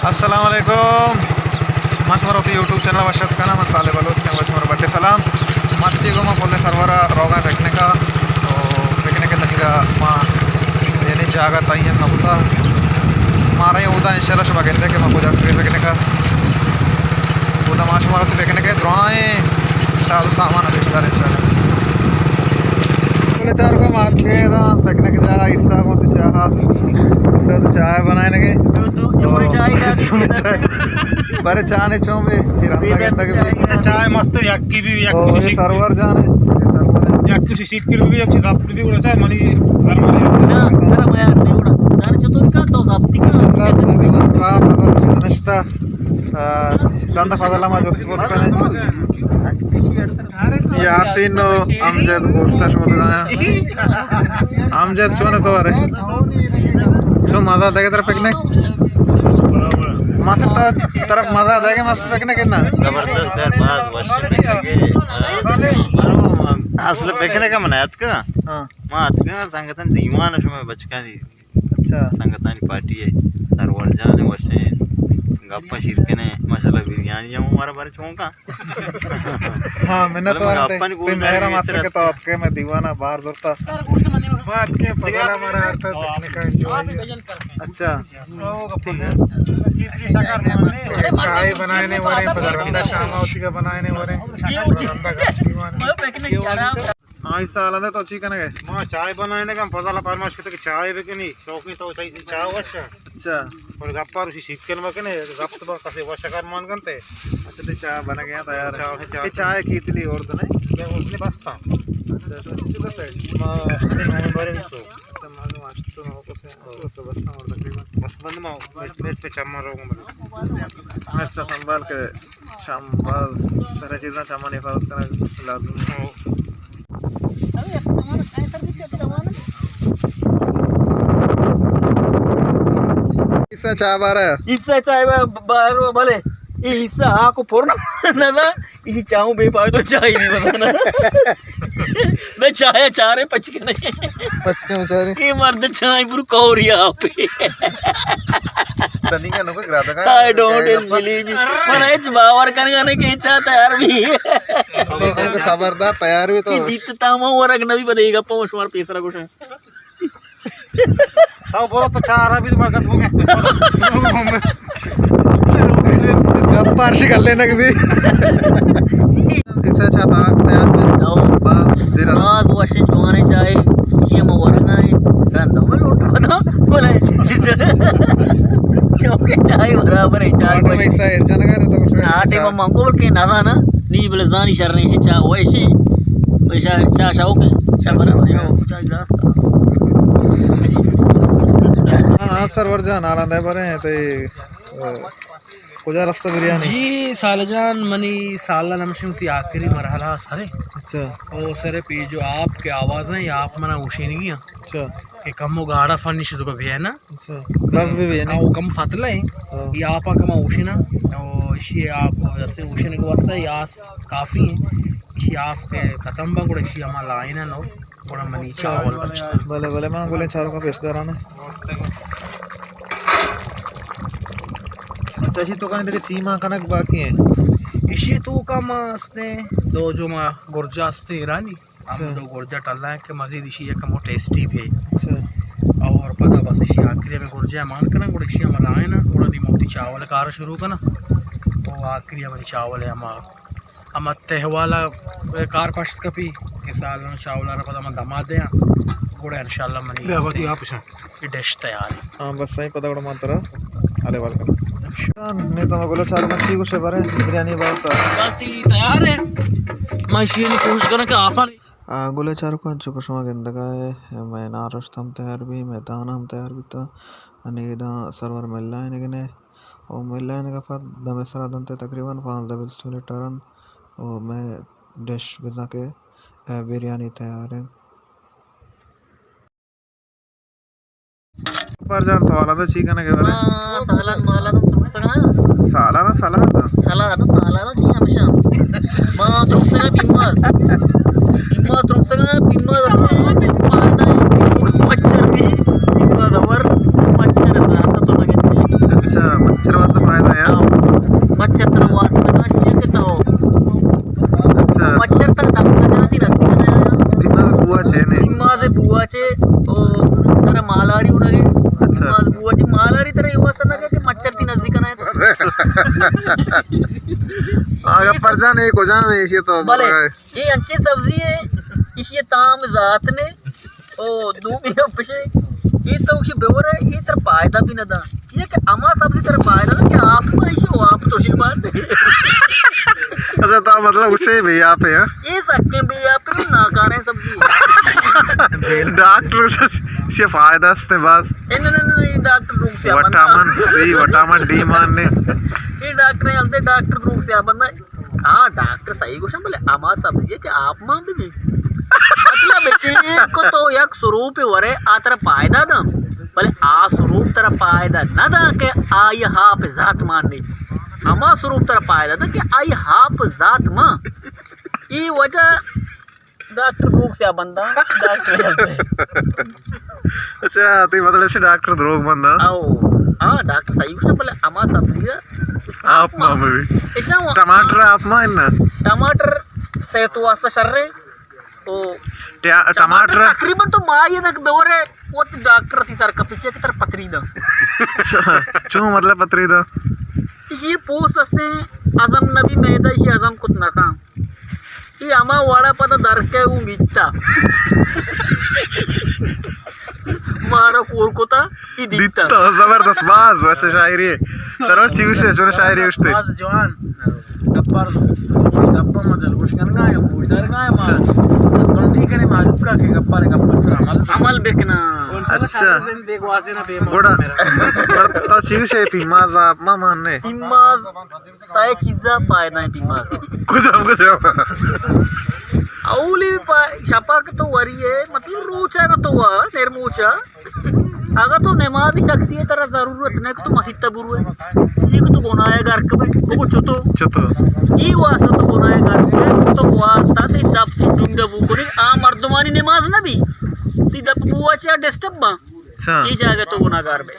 السلام علیکم۔ من شمارا وتی یوٹیوب چینل ءَ وش اتک کناں، من صالح بلوچ آں، شمارا بڈے سلام۔ مرچی گوں ما پل سرور ءَ روگ ءَ پکنک ءَ، تو پکنک ءِ تنیگا ما یعنی جاگہ تعین نہ بوتا۔ مارا ایں اودا انشاءاللہ شما گندے کہ ما کجا اتکیں پکنک ءَ۔ اودا ما شمارا وتی پکنک ءِ درائیں ساز و سامان پیش داریں انشاءاللہ۔ بلے چار کو مارچی ادا پکنک جاگہ حصہ کو چاہ، حصہ تو چائے بنائیں گے۔ تو، تو، تو چائے کا بارے چاہ نے چون بے، پھر ہم تک تک بھی۔ چائے مست ہے، یکی بھی، یکی او، یہ شیشی سرور جان ہے، یہ سرور ہے۔ یکی شیشی کر بھی، یکی ضبط بھی، گڑا چائے منی گرم ہے۔ نا، گرم ہے، نہیں گڑا۔ دار چطور کا تو ضبط کا؟ سنگت، میں دیوان خراب، فضل نشتا۔ آ، رندا فضل ما جوست بوت کنے۔ یاسین و امجد گوشت شما تو گایا۔ امجد چون تو ارے؟ چون مزہ دگہ تر پکنک؟ ماسٹر تو طرف مزہ دگہ ماسٹر پکنک نا؟ زبردست یار، باز وش پکنک۔ اصل پکنک من اتکا۔ ہاں۔ ما اتکا سنگتن دیوان شما بچکانی۔ اچھا۔ سنگتانی پارٹی ہے۔ سرور جان وشیں۔ گپا شیر کنے، ماشاءاللہ بریانی ہم ہمارا بارے چونکا۔ ہاں، منت وارتے۔ مہرا ماسٹر کے تو اتکے میں دیوانا باہر زورتا۔ بات کے پگلا مارا آتا پکنک انجوائے۔ اچھا۔ ٹھیک ہے۔ چائے بنائے نے ورے، پدا رندا شام ہوتی کا بنائے نے ورے۔ رندا گپ دیوان۔ ہاں، اس سال دے تو چی کنگے؟ ما چائے بنائے نے کم، فضل فرمائش کتے کہ چائے بکنی، شوقین تو چائے، چائے وش۔ اچھا۔ اور گپا روشی شیکل مکنے، گپ تو کسے وش کر مان کنتے۔ اچھا، تے چائے بن گیا تیار۔ چائے، چائے۔ یہ چائے کی اتنی اور تو نہیں؟ کیا اس نے بس تھا۔ اچھا، تو چی کتے؟ ما اپنے نومبر میں تو۔ اچھا، ما تو آج تو نو کو سے، تو بس تھا اور تقریباً۔ بس بند ما، میں، میں پہ چما رہوں گا۔ مرچا سنبھال کے شام باز سارے چیزاں چمانی حفاظت کرنا لازمی ہے۔ حصہ چاہ بارا۔ حصہ چاہ با-، بارو بلے۔ یہ حصہ آ کو پورنا نہ تھا۔ اسی چاہوں بے پاس تو چاہ ہی نہیں بتانا۔ میں چاہے چارے پچ کے نہیں۔ پچ کے بیچارے۔ یہ مرد چاہے پورو کوریا پہ۔ دنی کا نو کو گرا دگا۔ I don't believe it۔ من ہچ باور کنگا نہیں کہ چاہ تیار بھی۔ تو چونکہ صبردار تیار بھی تو۔ جیت تاما ورگ نبی بدے گا پا شمار پیسرا گوشن۔ تو برو تو چار ابھی تو مگر تو گپ پارش کر لینا کبھی۔ ایسا چاہتا تیار میں۔ او۔ باز زیرا۔ باز وشیں چوانے چاہے، یہ مو ورنا ہے۔ رند میں لوٹ بتا بولے۔ کیونکہ چاہے برابر ہے، چاہے آٹے میں وش۔ ایسا ایر جانا گا تو کچھ آٹے میں مانگو بلکہ نہ تھا نا۔ نی بلے زانی شر نہیں، چاہ ویسی۔ چاہ، چاہ شوق ہے، چاہ برابر ہے۔ چاہ گلاس۔ ہاں، ہاں، سرور جان، حالاں دے برے ہیں، تے، اے، کجا رستہ بریانی؟ جی، سال جان، منی سال نمشن تی آخری مرحلہ سرے۔ اچھا۔ او سرے پی جو آپ کے آواز ہیں، یا آپ منا اوشینگی ہیں۔ اچھا۔ کہ کمو گاڑا فنش تو کبھی ہے نا؟ اچھا۔ بس بھی بھی ہے نا؟ کم فتلہ ہیں۔ ہاں۔ یا آپ کم اوشینا۔ او اشی آپ جیسے اوشن کے واسطے یاس کافی ہیں۔ اشی آپ کے ختم با گڑا اشی ہما لائن ہے نو۔ گڑا منی چاول بچتا۔ بلے، بلے، من گلیں چاروکاں پیش داراں۔ اچھا، اشی تو کنے دیگہ چی ما کنگ باقی ہیں؟ اشی تو کا ما استے دو جو ما گرجا استے ایرانی۔ ہم اچھا۔ دو گرجا ٹلا ہیں کہ مزید اشی یک ہمو ٹیسٹی بھی۔ اچھا۔ اور پدا بس اشی آخری ہمیں گرجا مان کنن، گڑا اشی ہم لائن، گڑا دی موتی چاول کار شروع کنن۔ تو آخری ہمیں چاول ہے ہما ہما تہوالا کار پشت کپی کہ سالن چاولا را پدا من دما دیاں، گڑا انشاءاللہ منی بیا وتی آپ شان۔ یہ ڈش تیار ہے۔ ہاں، بس صحیح پدا گڑا من ترا حالے وال کر۔ میں تو گلو چار مچھی کو شبر ہے، بریانی بار تا۔ بس یہ تیار ہے۔ میں اسی نے کوشش کرنا کہ آپ آ، گلے چاروکاں، چو کہ شما گندگا ہے، میں نارشت ہم تیار بھی، میں دانا ہم تیار بیتا۔ انی ادا سرور ملا ہے نگنے۔ او ملائینگ ءَ پد دمے سرا دنت ءَ تقریباً پانزدہ بیست منٹ ءَ رند او مئے ڈش بزاں کہ، اے، بریانی تیار انت۔ پر جان تو حالا چی کنگ ءَ برے؟ ما سالاد مالاد ترکسگاں۔ سالاد، سالاد؟ سالاد، سالاد چی ہمیشہ۔ ما ترکسگاں پیماز۔ پیماز ترکسگاں، پیماز مچھر بھی، پیماز اور مچھر زیادہ تو لگے۔ اچھا، مچھر واسطہ فائدہ ہے۔ ہاں۔ مچھر ترا وارت نہ کاں، چیا کہ تو۔ اچھا۔ مچھر ترا دم نہ جاتی رکھتی نہ۔ پیماز بوا چے نے؟ پیماز بوا چے، او، ترا مالاری اڑا گے۔ اچھا۔ پیماز بوا چے، مالاری ترا یہ واسطہ نہ کہ مچھر تی نزدیک نہ ہے۔ آگا پر جان، یہ کجا میں اسی تو بلے۔ یہ انچیں سبزی ہے، اسی تام ذات نے۔ او، دومی گپ اش، اے تو گوشے بورے، اے ترا پائدہ بھی نہ دا۔ یہ کہ اما سبزی ترا پائدہ دا کہ آپ ما ایشی و آپ تو شی بات۔ اچھا، تو مطلب اسے بھی آپ ہے، ہاں؟ یہ سکیں بھی آپ تو ناکاریں سبزی ہے۔ ڈاکٹر سے فائدہ است بس۔ اے نہ، نہ، نہ، نہ، یہ ڈاکٹر روک سے وٹامن سی، وٹامن ڈی مان نے۔ یہ ڈاکٹر ہے، ہم تے ڈاکٹر روک سے بندہ۔ ہاں، ڈاکٹر صحیح گوشن، بلے ہما سبزی ہے کہ آپ مان بھی۔ مطلب، چیز کو تو یک سروپ ورے، آ ترا پائدہ دا، بلے آ سروپ ترا پائدہ نہ دا کہ آئی ہاپ ذات مان نہیں۔ ہما سروپ ترا پائدہ دا کہ آئی ہاپ ذات مان۔ ای وجہ ڈاکٹر روک سے بندہ، ڈاکٹر ہیلتھ ہے۔ اچھا، تی مطلب سے ڈاکٹر دروگ بندہ؟ او، ہاں، ڈاکٹر صحیح گوشت، بلے ہما سبزی ہے۔ آپ ما میں بھی۔ ایشاں وہ ٹماٹر آپ ما ہے نا؟ ٹماٹر صحت واسطہ شر ہے۔ او، ٹیا-، ٹماٹر ٹماٹر تقریباً تو ما یہ نک دور ہے، وہ تو ڈاکٹر تھی سر کا پیچھے کی طرف پتری دا۔ اچھا، چون مطلب پتری دا؟ یہ پوس ہستے ہیں، ہضم نبی میدہ، یہ ہضم کت نہ کان۔ ای ہما وڑا پدا در کے اوں بیتا۔ مارا کور کتا، ای دیتا۔ دیتا، زبردست، باز ویسے شاعری ہے۔ سرور چی گوشتے، چون شاعری گوشتے؟ باز جوان۔ گپار، گپا ما دلگوش کنگا یا پوشدار گا یا ما دستبندی کنے، معلوم کا کہ گپار گپار سر عمل بکنا۔ عمل بکنا۔ اچھا۔ گڑا، گڑا تو چی گوشے، پیماز آپ ما ماننے؟ پیماز سائے چیزا پائدہ ہیں پیماز۔ کجام، کجام؟ اولی پا-، شپا کہ تو وری ہے، مطلب روچا کہ تو وا، نرموچا۔ اگا تو نمازی شخصی ہے، ترا ضرورت نہیں کہ تو مسیت تا برو ہے۔ چی کہ تو گناہ گار کبے، وہ چتو۔ چتو۔ ای واسطہ تو گناہ گار کبے، تو واسطہ تی دپ تو ڈنڈا بو کنی، آ مردمانی نماز نہ بھی۔ تی دپ بوا چیا ڈسٹرب با۔ اچھا۔ ای جاگہ تو گناہگار بے۔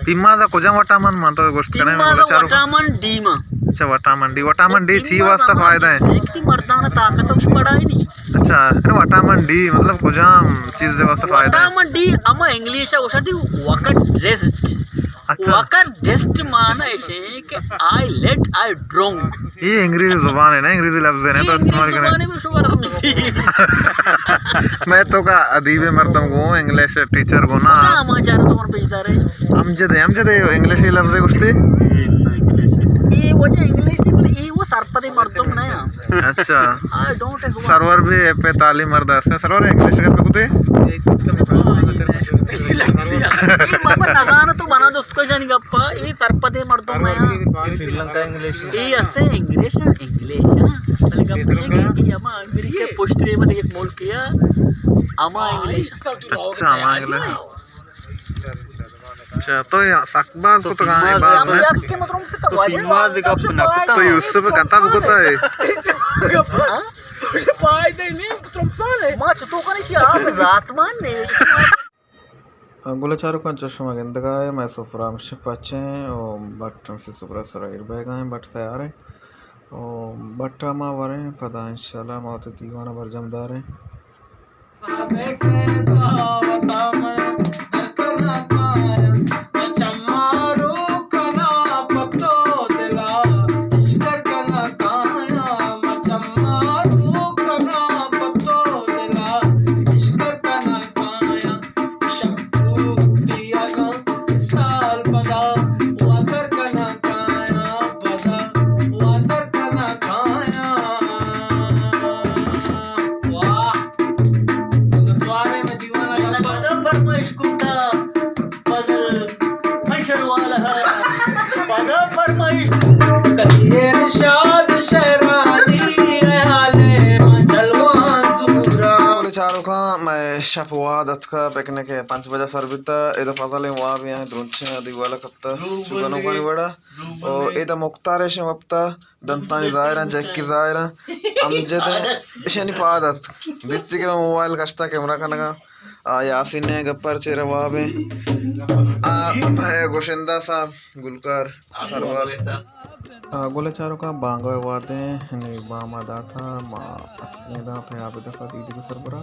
پیماز ء کجام وٹامن من تو گوشت کنے؟ پیماز ء وٹامن ڈی ما۔ اچھا، وٹامن ڈی، وٹامن ڈی چی واسطہ فائدہ ہے؟ ایک تی مردانہ طاقت ہم بڑھائے نہیں۔ اچھا، ارے وٹامن ڈی مطلب کجام چیز دے واسطہ فائدہ ہے؟ وٹامن ڈی ہما انگلش ء گوشاں تی وکر ڈسٹ۔ اچھا۔ وکر ڈسٹ معنی ایش ہے کہ آئی لیٹ آئی ڈرونگ۔ یہ انگریزی زبان ہے نا، انگریزی لفظ ہے نا، تو استعمال کریں۔ میں تو کا ادیب مردم کو، انگلش ٹیچر کو نا۔ ہم جدے، ہم جدے انگلشی لفظ ہے کچھ تھی۔ یہ وجہ انگلشی، یہ وہ سرپدے مردم نا۔ اچھا۔ سرور بھی پہ تعلیم مرد ہے، سرور انگلش کا پہ کتے؟ بابا نزانہ تو بنا دوست کو جانی گپا، یہ سرپدے مردم نا۔ سری لنکا انگلش۔ یہ ہستے انگلش، انگلش۔ بلے گپ یہ کہ یہ ہما امریکہ پشت رے من ایک ملک یا ہما انگلش۔ اچھا، ہما انگلش۔ اچھا، تو یہ سک باز کو تو کہاں ہے باز میں؟ تو یوسف کتا بکتا ہے۔ ہاں؟ تو یہ پائے دے نہیں، ترمسان ہے۔ ما چطور کنی شی آپ ذات مان نہیں۔ گل چاروکاں، چو شما گندگا ئے، مئے سفرہ ہمش پچ ایں، او بٹ ہمشی سفرہ سرا ایر بئیگا ایں، بٹ تیار ایں۔ او بٹ ء ما وریں، پدا انشاءاللہ ما وتی دیوان ء برجم داریں۔ واہ۔ پدا فرمائش کتا، پدا منشن والا، پدا فرمائش۔ ارشاد شہرانی، اے حال ما جلوان زورا۔ بلے چاروکاں، مئے شپ واب اتکا، پکنک ء پنچ بجہ سر بیتا، ادا فضل ء واب ایں، درنچیں دیوالا کپتا، چو گنوکانی وڑا۔ او ادا مختار ء شپ وپتا، دنتانی ظاہراں، جیکی ظاہراں، امجد ء اشانی پاد اتک۔ دیتی کہ موبائل کشتا، کیمرہ کنگا۔ آ یاسین ءِ گپر چیر واب ایں۔ آ مئے گشندہ صاحب گلکار سرور۔ آ گل چاروکاں بانگو ءِ وہد ایں، نی بام ءَ داتا، ما اتکیں ادا پہ آبدف ءَ دیدگ ءِ سربرا۔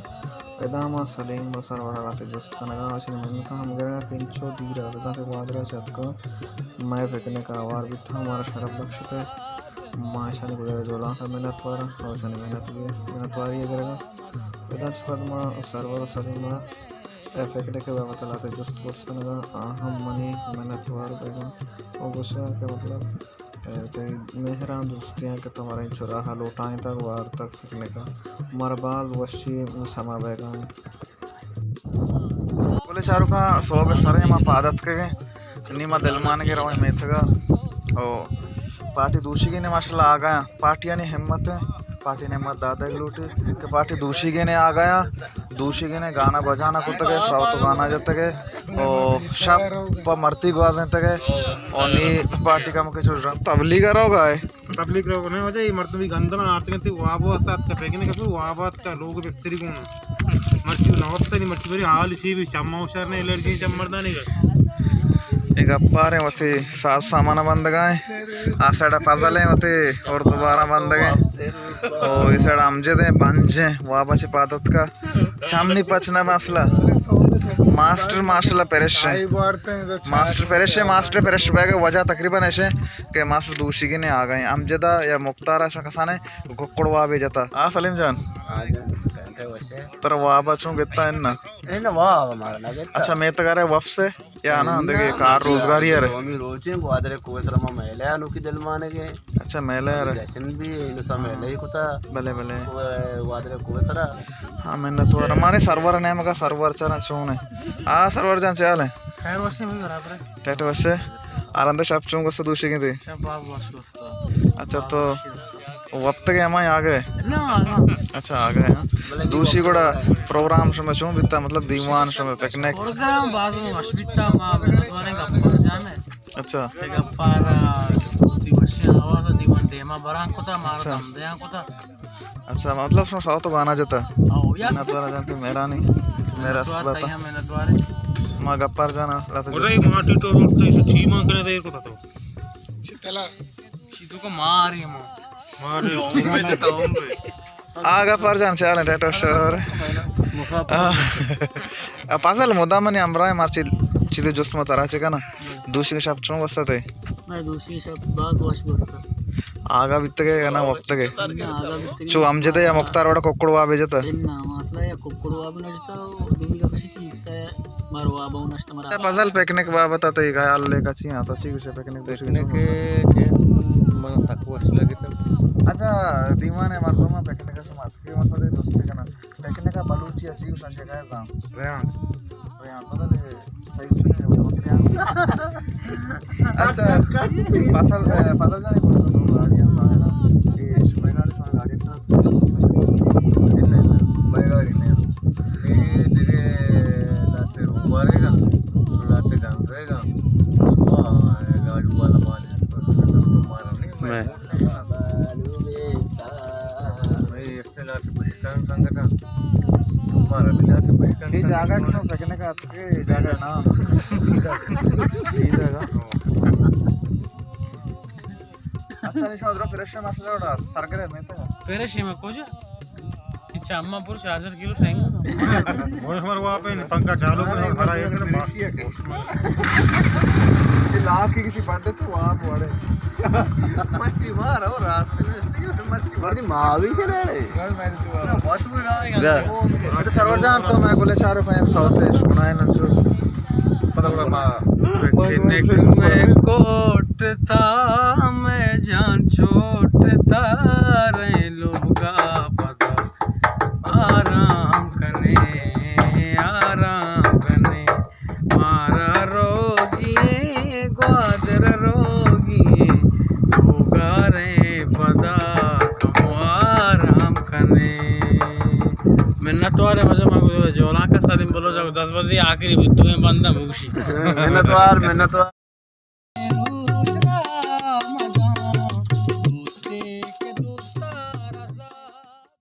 ادا ما سلیم ءُ سرور ءَ را جست کنگا، اشانی منتاں ہم گرگا کہ انچو دیر ءَ بزاں کہ گوادر ءَ چہ اتکاں، مئے پکنک ءَ ہوار بیتاں، مارا شرپ بخشتہ۔ ما اشانی گدرے جولانک ءَ منتوار آں، اشانی منت، منتواری ءَ گرگا۔ ادا چہ پد ما سرور ءُ سلیم ءَ اے پکنک ءِ بابت ءَ لہتے جست پرس کنگا، آ ہم منی منتوار بیگا ءُ گوشا کہ مطلب، اے، تئی مہراں دوستیاں کہ تو مارا انچو راہ ءَ لوٹائینتگ ءُ آرتگ پکنک ءَ، مارا باز وشی سما بیگا۔ گل چاروکاں سہب ءِ سرے ما پاد اتکگیں، نی ما دلمانگے رویں میتگا۔ او پارٹی دوشیگینے ماشاءاللہ آگایا، پارٹیانی ہمت ایں، پارٹی ءِ ہمت داتگ لوٹی کہ پارٹی دوشیگینے آگایا، دوشیگینے گانا بجانا کتگے، سوت گانا جتگے، او شپ پہ مرتی گوازینتگے، او نی پارٹی کم کے چوش تبلیغ ءَ روگا اے۔ تبلیغ ءَ روگ نہ واجہ، اے مردم بھی گندنا آرتگنتی، واب ءَ اتکا، پکنک ءَ واب ءَ اتکا، لوگ بہتری گون۔ مرچی نہ وپتا نی، مرچی بری حال چی بھی چما ہوشار نے، الرجی چم مردانی گا۔ اے گپاریں وتی ساز سامان بندگائیں۔ آ سائیڈ ءَ فضل ایں وتی اور دوبارہ بندگیں۔ او اے سائیڈ ءَ امجد ایں، بنج ایں، واب ءَ چہ پاد اتکا۔ چم نی پچ نہ مسئلہ۔ ماسٹر ماشاءاللہ پریش ایں۔ ماسٹر پریش ایں، ماسٹر پریش بیگ ءِ وجہ تقریباً ایش ایں کہ ماسٹر دوشیگینے آگاہیں۔ امجد ءَ یا مختار ءَ شاں کسانے ککڑ وابے جتا۔ آ سلیم جان۔ ہاں جان، گھنٹہ وش ایں۔ ترا واب ءَ چون گتا انا؟ انا واب مارا نہ گتا۔ اچھا، میتگ ءَ رے وپسے؟ یا نا، دگہ کار روزگاری ءَ رے؟ دومی روچیں گوادر ءِ کوہ ءِ سرا ما میلہ ءَ انوکی دلمانگیں۔ اچھا، میلہ ءَ رے۔ جشن بھی انو سا میلہ ہی کتا۔ بلے، بلے۔ کوہ، گوادر ءِ کوہ ءِ سرا۔ ہاں، منتوار۔ ہمارے سرور ءِ نیمگا سرور چارا چون ایں؟ آ سرور جان، چے حال ایں؟ خیر وش ایں، برابر ایں۔ ٹیٹ وش ایں۔ آ رند شپ چون گوستا دوشیگیں تئی؟ شپ باز وش گوستا۔ اچھا، تو وپتگے ہمائی آگے؟ نہ، آگا۔ اچھا، آگے، ہاں۔ دوشی گڑا پروگرام شمے چون بیتا، مطلب دیوان شمے، پکنک؟ پروگرام باز وش بیتا، ما منتواریں گپار جان ءِ۔ اچھا۔ گپار، دی وشیں آواز، دیوان دیما بران کتا، مارا اچھا۔ دم دیان کتا۔ اچھا، مطلب شما سوت گانا جتا؟ او، یا۔ منتوار جان تئی مہرانی، مہر است منتوار باتا۔ تئی ہم منتوار۔ ما گپار جانا، لہتے مجھے یہ ماٹی تو روڈ تو اسے چیما کرے دیر کتا تو۔ چی تو کو ماری ما۔ ماری۔ آ گپار جان، چے حال ایں؟ ٹیٹ وش ایں؟ آ، آ، فضل مدام منی ہمراہ ایں، مرچی چیزے جست ما ترا چے کنا؟ دوشی شپ چون گوستا تئی؟ مئے دوشی شپ باز وش گوستا۔ آگا بیتگے یا نہ وپتگے؟ نہ، آگا بیتگے۔ چو امجد یا مختار وڑا ککڑ وابے جتا؟ نہ، مسئلہ یا ککڑ واب نہ جتا، دومی کا کسی کی حصہ ہے، مارو واب ہوں نشتا مارا۔ اے فضل، پکنک بابت تئی خیال لے کچی ہاں، تو چی گوشے پکنک گوشے؟ پکنک کہ من سک وش لگتا۔ اچھا، دیوان ءِ مردم پکنک شما کہ مسئلہ دوست کنا۔ پکنک ءَ بلوچی ءَ چی گوشن جگہ ءَ زان؟ ریانگ۔ ریانگ، پتہ نہیں، صحیح گوشن ہے، ریانگ۔ اچھا، فضل، اے، فضل جان، ایک پرسن تو گاڑی ہم آیا نا۔ اے، شمئے گاڑی، شمئے گاڑی ہم۔ نہیں، نہیں، مئے گاڑی نہیں۔ اے، دیگہ لاتے روبارے گا، لاتے گاندرے گا۔ واہ، گاڑی والا مانے۔ تمہارا نہیں، میں۔ میں۔ اے جاگہ کسو پکنک ءَ اتکے، اے جاگہ نام۔ اے جاگہ۔ اچھا، نشان ادرو پریشان مسئلہ اڑا سرگرے میں تو۔ پریشان میں کجا؟ اچھا، اما پور چار چار کلو سینگ۔ گوش مر واپے پنکھا چالو کر، ہرا ایک دم۔ لاکھ کی کسی بڈے تو آپ وڑے۔ مچی مار، او راستے میں اس کی مچی مار۔ ماوی چلے رہے۔ اچھا، سرور جان، تو میں گلے چارو پہ یک سوتے شمنائے ننچو۔ پتہ گڑا ما۔ پکنک میں کوٹ تھا، میں جان چھوٹ تھا، رہے لوگا پتا۔ آرام کنے، آرام کنے، مارا روگی ایں، گوادر روگی ایں، لوگارے پدا کمو آرام کنے۔ منتوار ایں، واجہ ما گو جولانک ءَ سلیم بلوچ ءَ دست بندی آخری بود، دوئیں بنداں بگوشی۔ منتوار، منتوار۔